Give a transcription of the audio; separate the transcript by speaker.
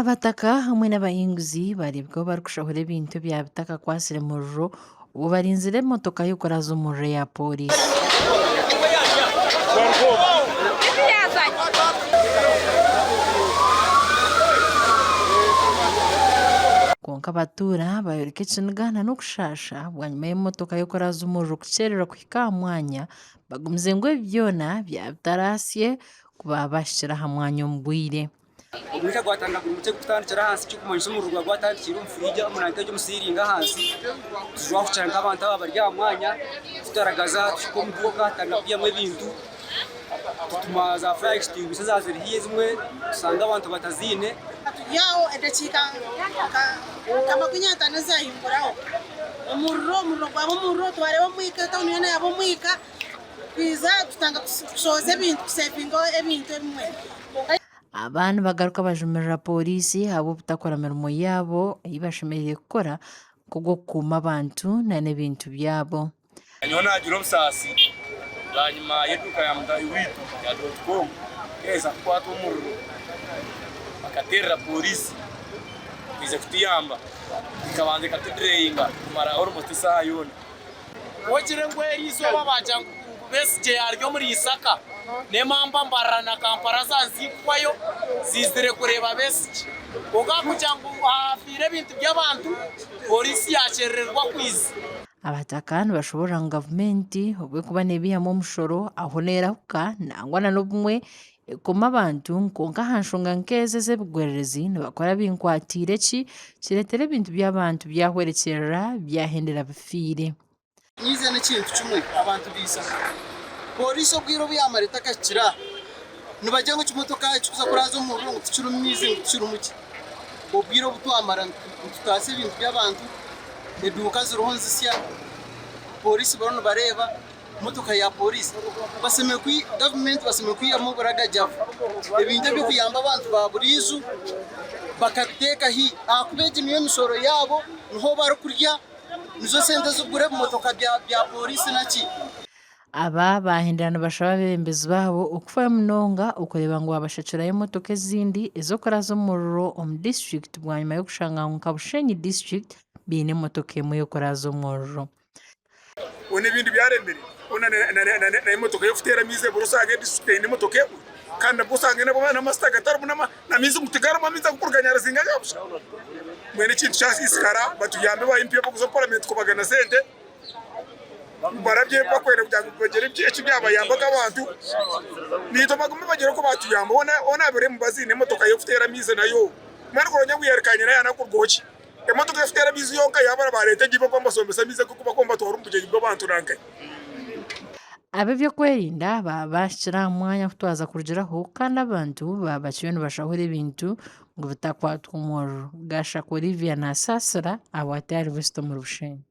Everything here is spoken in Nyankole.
Speaker 1: Abataka hamwe n'abahinguzi bareebeka barikushahura ebintu ebya bitakakwatsire muriro obwo barinzire emotoka y'okuraza omuriro eya pooriisi. Kwonka abatuura bayoreka ekiniga n'okushaasha bwanyima y'emotoka y'okuraza omuriro kukyererwa kuhika aha mwanya bagumize ngu ebi byona byaba bitaraasye ku baaba bahikire aha mwanya omu bwire.
Speaker 2: Omwika gwatandika guri mukye gukutandikira ahansi ekirikumanyisa omuriro gwaba gwatandikiire omu furiigi omu nanka egyo omu siiringi ahansi tujwahukira nk'abantu aba bari aha mwanya tutaragaza tuhika omu duuka tutandika kwihamu ebintu tutuma za faya extinguisher ezaaba ziri haihi ezimwe tushanga abantu bataziine.
Speaker 3: Turi aho edakiika nka 50 ezahinguraho omuriro omuriro gwaba omuriro twareeba omwika etawuni yoona yaaba omwika twiza tutandika kushohoza ebintu kusevinga ebintu ebimwe.
Speaker 1: Aba nibagaruka bajumirira pooriisi ahabw'obutakora mirimo yaabo ei bashemereire kukora nk'ogw'okukuuma abantu n'ebintu byabo.
Speaker 4: Nyowe naagira obusaasi bwanyima y'eduuka ya mutaahi waitu ya dot com kuheza kukwatwa omuriro bakateerera pooriisi kwija kutuyamba ekabanza ekatudireyinga kumara almost esaaha yoona.
Speaker 5: Ku ogire ngu eri izooba baagira ngu Besigye yaarya omuri Isaka, n'emamba Mbarara na Kampala zaanziikwayo ziizire kureeba Besigye. Kwonka kugira ngu haafiire ebintu by'abantu, pooriisi yaakyerererwa kwiza.
Speaker 1: Abataka nibashoboorora ngu gavumenti obu erikuba neebiihamu omushoro aho neerahuka nangwa na n'obumwe ekoma abantu kwonka aha nshonga nk'ezo ez'ebigwererezi nibakora binkwatiire ki kireetera ebintu by'abantu byahwerekyerera byahendera bifiire.
Speaker 6: Nyize n'ekintu kimwe abantu baisaka. Pooriisi obwire obu yaamara etakahikire aha, nibagira ngu ekimotoka ekirikuza kuraaza omuriro ngu tikirimu maizi ngu tikirimu ki. Obwire obu twamara nitutaasa ebintu by'abantu, eduuka ziriho nizisya, pooriisi bariyo nibareeba, motoka ya pooriisi. Gavumenti bashemereire kwihamu oburagajavu, ebintu eby'okuyamba abantu ba buriijo bakabiteeka hi ahakuba egi niyo mishoro yaabo, niho barikurya. Nizo sente ezikugura ebimotoka bya pooriisi naki.
Speaker 1: Aba bahendera nibashaba abeebembezi baabo okufayo munonga okureeba ngu baabashakirayo emotoka ezindi ez'okuraza omuriro omu disiturikiti bwanyima y'okushanga ngu nka Bushenyi disiturikiti baine emotoka emwe y'okuraza omuriro.
Speaker 4: Hoona ebindi byaremire, hoona n'emotoka y'okuteera amaizi ebura osanga edisiturikiti eine emotoka emwe kandi nabwo osanga n'amasita gatarimu n'amaizi ngu tigarimu amaizi ag'okuruga Nyaruzinga aga busha. Mbwenu ekintu kyasiisikara batuyambe ba MP abarikuza omu paramenti kubagana sente barabye bakwenda kugira ngu bagire eki byabayamba nk'abantu naitwe bagume bagire oku batuyamba. Hoona abiremu baziine emotoka y'okuteera amaizi nayo mbwenu kuronda ngu yerikanyina yaanakurwaho ki? Emotoka erikuteera amaizi yonka yaabura baareeta egi bakuba nibasombesa amaizi agu bakuba nibatwara omu bugyenyi bw'abantu nanka.
Speaker 1: Ab'ebyokwerinda baaba baahikire aha mwanya ahu twaza kurugiraho kandi abantu baaba bakiriyo nibashahura ebintu ngu bitakwatwa omuriro. Gashaka Olivia Nasasira ahabwa Tayari West omuri Bushenyi.